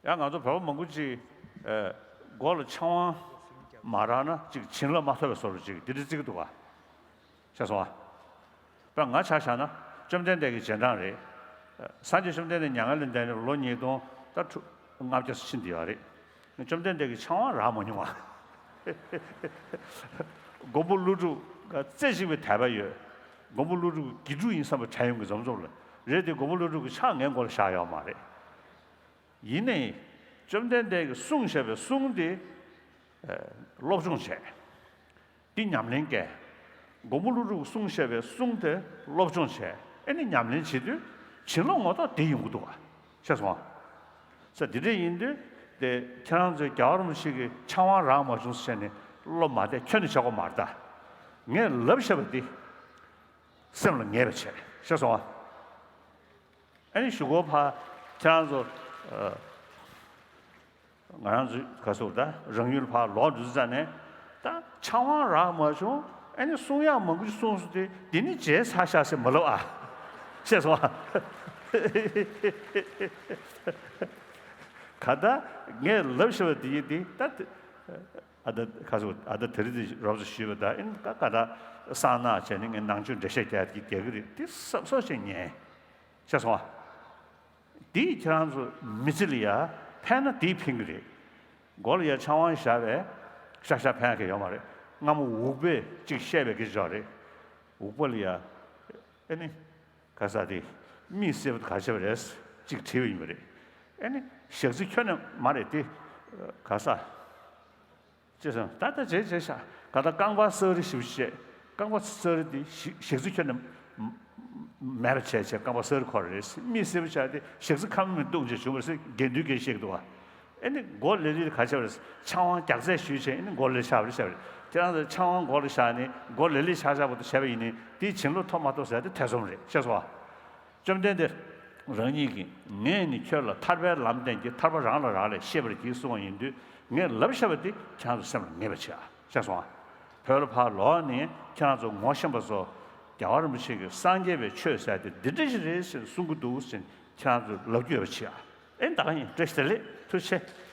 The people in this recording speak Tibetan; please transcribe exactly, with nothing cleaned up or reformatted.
ཡང་ང་ཚོ་བོད་པ་མང་པོ་ཅིག་ཨ་མགོ་ལ་ཆང་བ་མ་རག་ན་ཅིག་བྱིན་རླབས་མ་ཐོབ་པའི་བཟོ་འདྲ་ཅིག་འདི་འདྲ་བརྩི་གི་འདུག་ག་ཤེས་སོང་ཨ། དཔེར་ང་ཆ་བཞག་ན་བཅོམ་ལྡན་འདས་ཀྱི་རྗེས་འབྲང་རེད། སངས་རྒྱས་བཅོམ་ལྡན་འདས་མྱ་ངན་ལས་འདས་ནས་ལོ་ཉིས་སྟོང་ད་ལྔ་བརྒྱ་ཕྱིན་བསྡད་ཡོད་རེད། བཅོམ་ལྡན་འདས་ཀྱིས་ཆང་བ་རག་མ་མྱོང་བ། མགོན་པོ་ཀླུ་སྒྲུབ་རྩེ་གཅིག་པའི་དད་པ་ཡོད། མགོན་པོ་ཀླུ་སྒྲུབ་དགེ་ཕྲུག་ཡིན་བསམ་པ་དྲན་ཡོང་གི་འཛོམས་འཛོམས་ལ་རེད་དེ། མགོན་པོ་ཀླུ་སྒྲུབ་ཀྱི་ཕྱག་ངའི་མགོ་ལ་བཞག་ཡོད་མ་རེད། ཡིན་ནའི་བཅོམ་ལྡན་འདས་ཀྱིས་གསུངས་བཞག་པའི་གསུང་དེ་སློབ་སྦྱོང་བྱས། འདི་ཉམས་ལེན་བཀལ། མགོན་པོ་ཀླུ་སྒྲུབ་ཀྱིས་གསུངས་བཞག་པའི་གསུང་དེ་སློབ་སྦྱོང་བྱས། ཨེ་ནི་ཉམས་ལེན་བྱེད་དུས་བྱིན་རླབས་ངོ་ཐོག་དེ་ཡོང་གི་འདུག་ག་ཤེས་སོང་ཨ། ས་འདི་འདྲ་ཡིན་དུས་དེ་ཁྱེད་རང་ཚོས་རྒྱལ་བ་རིན་པོ་ཆེ་གི་ཕྱག་དབང་རག་མ་བྱུང་ཟེར་ནས་བློ་མ་བདེ་ཁྱོན་ནས་བྱེད་དགོས་མ་རེད་ད། ངས་ལབ་བཞག་པ་འདི་སེམས་ལ་ངེས་པ་བྱས། ཤེས་སོང་ཨ། ཨ་ནི་གཞུག་གུ་ཕར་ཁྱེད་རང་ཚོ་ཨ། ང་རང་ཚོ་ག་ཟེར་ད་རང་ཡུལ་ཕར་ལོག་འགྲོ་ཙ་ནས་ད་ཕྱག་དབང་རག་མ་བྱུང་། ཨ་ནི་གསུང་ཡག་མང་པོ་ཞིག་གསུངས་སོང་སྟེ་འདི་ནི་བརྗེད་ཚར་ཤག་ཟེར་མ་ལབ་ཨ། ཤེས་སོང་ཨ། ག་ད་ངས་ལབ་བཞག་པ་འདི་ཡིན་ཏེ་ད། ཨ་ད་ཁ་སོ་ཨ་ད་དེ་རིང་དེ་རོབ་ཙམ་ཞུས་པ་ད་ཨིན་ཀ་ཀ་ད་གསང་སྔགས་བྱས་ནས་ངས་ནང་ཆོས་འགྲེལ་བཤད་རྒྱག་གི་རྒྱག་གི་རེད། དེ་སོ་སོ་ཞིག་ཉན། ཤེས་སོང་ཨ། དེས་ཁྱེད་རང་ཚོ་མི་ཚེ་ལ་ཡ་ཕན་ན་དེས་ཕན་གི་རེད། མགོ་ལ་ཡ་ཆང་བ་བཞག་པས་ཤག་ཤག་ཕན་གི་ཡོད་མ་རེད། སྔ་མོ་འུག་པས་ཅིག་བཤད་པའི་སྐད་ཆ་རེད། འུག་པ་ལ་ཡ་ཨེ་ནི་ག་ས་དེ་མིག་སེར་པོ་ག་ཆེ་བ་རེད་ཅིག་བྲིས་པ་ཡིན་པ་རེད། ཨེ་ནི་ཞག་ཚི་ཁྱོན་ནས་མ་རེད་དེ་ག་ས། ཅེས་སོང་ད་ལྟ་བྱས་བྱས་ཤག་ག་ད་རྐང་པ་སེར་རི་ཞིབ་བཤད། རྐང་པ་སེར་རི་དེ་ཞིག་ཞག་ཚི་ཁྱོན་ནས་མེད་པ་བྱས་བྱས་རྐང་པ་སེར་རི་ཁོ་རེད། མིག་སེར་པོ་ཆགས་ཏེ་ཞག་ཚི་ཁམས་མི་བཏུང་བྱས་བྱུང་བ་རེད་ཟེར་དགེ་འདུན་གྱིས་བཤད་འདུག་བ། ཨེ་ནི་མགོ་ལེ་ལེ་ག་ཆེ་བ་རེད། ཆང་བ་རྒྱག་རྩལ་ཞུས་བྱས་ཨེ་ནི་མགོ་ལེ་ཆགས་པ་རེད་བྱས་པ་རེད། ཁྱེད་རང་ཚོ་ཆང་བ་མགོ་ལ་བཞག་ནས་མགོ་ལེ་ལེ་ཆགས་ཆགས་པོ་དེ་བྱས་པ་ཡིན་ནའི་དེའི་བྱིན་རླབས་ཐོབ་མ་ཐོབ་ཟེར་དེ་ཐེ་ཚོམ་རེད། ཤེས་སོང་བ། བཅོམ་ལྡན་འདས་རང་ཉིད་ཀྱིས་ངས་ནི་ཁྱོད་ལ་ཐར་པའི་ལམ་བསྟན་གྱི་ཐར་པ་རང་ལ་རག་ལས་ཤེས་པར་གྱིས་གསུངས་པ་ཡིན་དུས་ངས་ལབ་བཞག་པ་འདི་ཁྱེད་ཚོ་སེམས་ལ་ངེས་པ་བྱེད་ཨ། ཤེས་སོང་ཨ། བོད་ལ་ཕར་ལོག་ནས་ཁྱེད་རང་ཚོ་ངོ་ཤེས་པ་ཚོ་རྒྱལ་བ་རིན་པོ་ཆེ་གིས་སངས་རྒྱས་པའི་ཆོས་ཟེར་དེ་འདི་འདྲ་ཞིག་རེད་ཟེར་གསུང་གི་འདུག་ཟེར་ཁྱེད་རང་ཚོས་ལབ་རྒྱུ་ཡོད་པ་བྱེད་ཨ། ཨེ་ད་ག་ཡིན་བཀྲ་ཤིས་བདེ་ལེགས་ཐུགས་རྗེ་ཆེ།